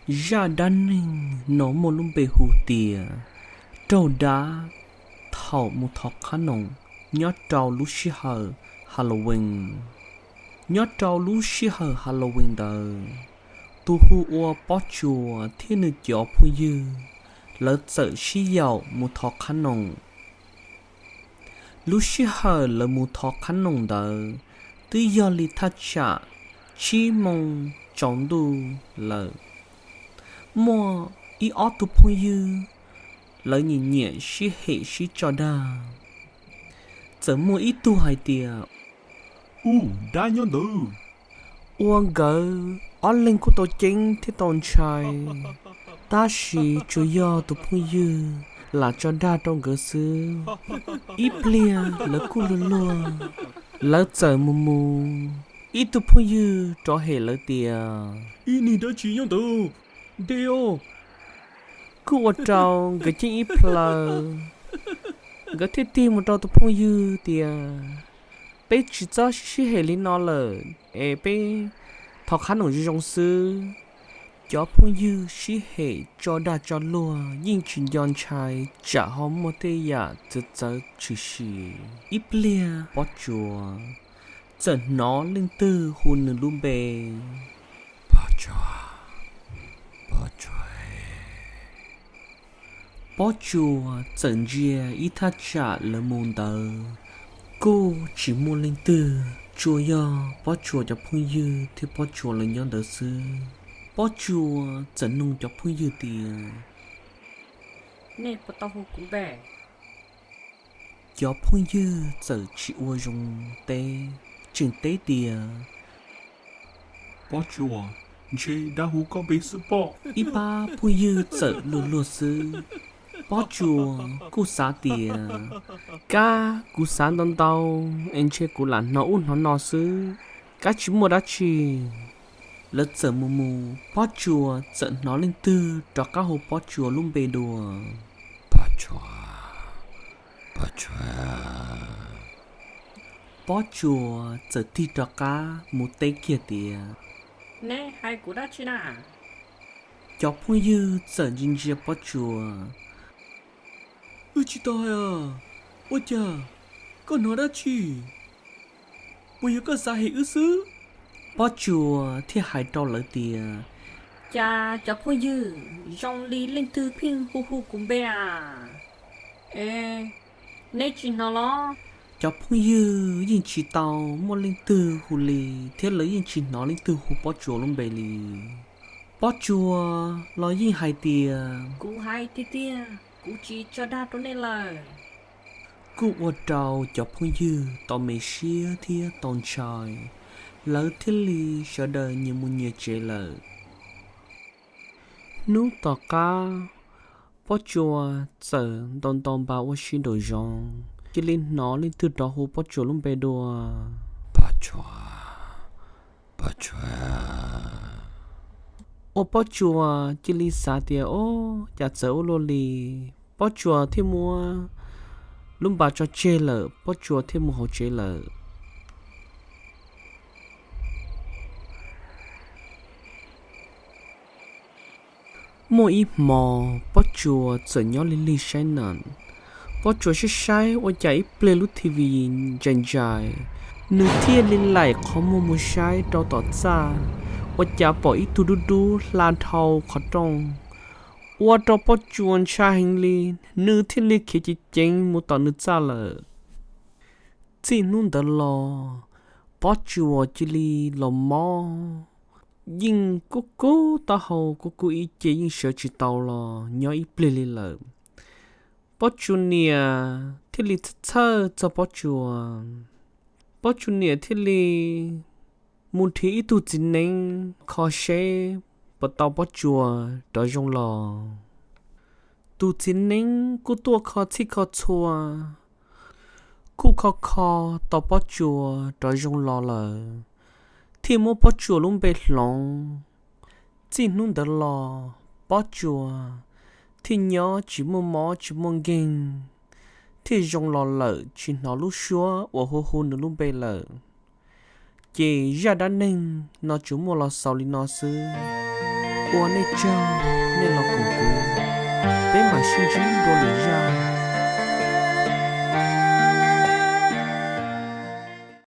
Zaj dab neeg no muaj lub npe hu tias raug dab thaum mus thov qhab noom nyob rau lub sij hawm Halloween. Nyob rau lub sij hawm Halloween ntawd, tus hu ua Pob Tsuas thiab nws cov phooj ywg lawv txawm sib yaum mus thov qhab noom. Lub sij hawm lawv mus thov qhab noom ntawd twb yog li thaj tsam tsib moo tsaus ntuj lawm. Muaj ib ob tug phooj ywg, lawv nyiam nyiam sib hem sib tso dag. Txawm muaj ib tug hais tias, Ub, dab nyob ntawd! Ua nkawd ob leeg kuj tau ceeb thiab tau ntshai, tab sis tsuas yog tus phooj ywg lam tso dag rau nkawd xwb. Ib pliag lawv kuj luag luag, lawv txawm mus mus, ib tug phooj ywg rov hem lawv tias, Ib niag dab tsi nyob ntawd, de os! Kuj ua rau nkawd ceeb ib plhaw, nkawd thiaj tig mus rau tus phooj ywg tias, Peb tsis txhob sib sib hem li no lawm es peb thov qhab noom zoo zoo xwb. Cov phooj ywg sib hem tso dag tso luag yeej tsis nco ntshai tsam ho muaj tej yam txawv txawv tshwm sim. Ib pliag Pob Tsuas txawm hnov leej twg hu nws lub npe, Pob Tsuas, Pob Tsuas. Pob Tsuas txawm ntsia ib thaj tsam lawv mus ntawd kuj tsis muaj leej twg, tsuas yog Pob Tsuas cov phooj ywg thiab Pob Tsuas lawv nyob ntawd xwb. Pob Tsuas txawm nug cov phooj ywg tias, Nej puas tau hu kuv npe? Cov phooj ywg txawm tsis ua zoo teb, tseem teb tias, Pob Tsuas, ntshe dab hu koj npe xwb pob. Ib pab phooj ywg txawm luag luag xwb. Pob Tsuas kuj xav tias, Kab kuv xav ntau ntau es ntshe kuv lam hnov ub hnov no xwb, kab tsis muaj dab tsi. Lawv txawm mus mus, Pob Tsuas txawm hnov leej twg rov qab hu Pob Tsuas lub npe dua, Pob Tsuas, Pob Tsuas. Pob Tsuas txawm tig rov qab mus teb kiag tias, Neb hais kuv dab tsi na? Cov phooj ywg txawm ntsia ntsia Pob Tsuas, Wb tsis tau hais os, ua cas koj hnov dab tsi? Puas yog koj xav hem wb xwb? Pob Tsuas thiaj hais rau lawv tias, Cas cov phooj ywg zoo li leej twg pheej hu hu kuv npe a, es neb tsis hnov los? Cov phooj ywg yeej tsis tau muaj leej twg hu li, thiab lawv yeej tsis hnov leej twg hu Pob Tsuas lub npe li. Pob Tsuas los yeej hais tias, Kuv hais tiag tiag, kuv tsis tso dag rau nej lawm. Kuj ua rau cov phooj ywg tau me siab thiab tau ntshai, lawv thiaj li sawv daws nyias mus nyias tsev lawm. Hnub tom qab, Pob Tsuas txawm nto nto npa ua si nraum zoov, cia li hnov leej twg rov hu Pob Tsuas lub npe dua, Pob Tsuas, Pob Tsuas. Ua Pob Tsuas cia li xav tias, Ob, cas txawv ua luaj li. Pob Tsuas thiaj muab lub npa tso tseg lawm, Pob Tsuas thiaj mus hauv tsev lawm. Muaj ib hmo, Pob Tsuas txawm nyob lig lig saib nees. Pob Tsuas saib saib ua cas ib pliag lub T V ntsais ntsais, nws thiaj li laim qhov muag mus saib rau tom txaj, ua cas pom ib tug dub dub hla dhau qhov rooj, ua rau Pob Tsuas ntshai heev li, nws thiaj li khiav ceev ceev mus tom nws txaj lawm. Txij hnub ntawd los, Pob Tsuas cia li los mob, yeej kub kub taub hau, kub kub ib ce yeej sawv tsis tau los nyob ib pliag li lawm. Pob Tsuas niam thiaj li txhawj txhawj txog Pob Tsuas. Pob Tsuas niam thiaj li mus nrhiav ib tug txiv neeb kho seb puas tau Pob Tsuas rov zoo los. Tus txiv neeb kuj tuaj kho txhij kho txhua, kuj kho kho tau Pob Tsuas rov zoo los lawm, thiaj muab Pob Tsuas lub npe hloov. Txij hnub ntawd los, Pob Tsuas thiaj nyob tsis muaj mob tsis muaj nkeeg, thiaj zoo los lawm, tsis hnov lub suab uas hu hu nws lub npe lawm. Ces zaj dab neeg no tsuas muaj los xaus li no xwb. Ua nej tsaug, nej los koom kuv, peb mam sib ntsib dua lwm zaj.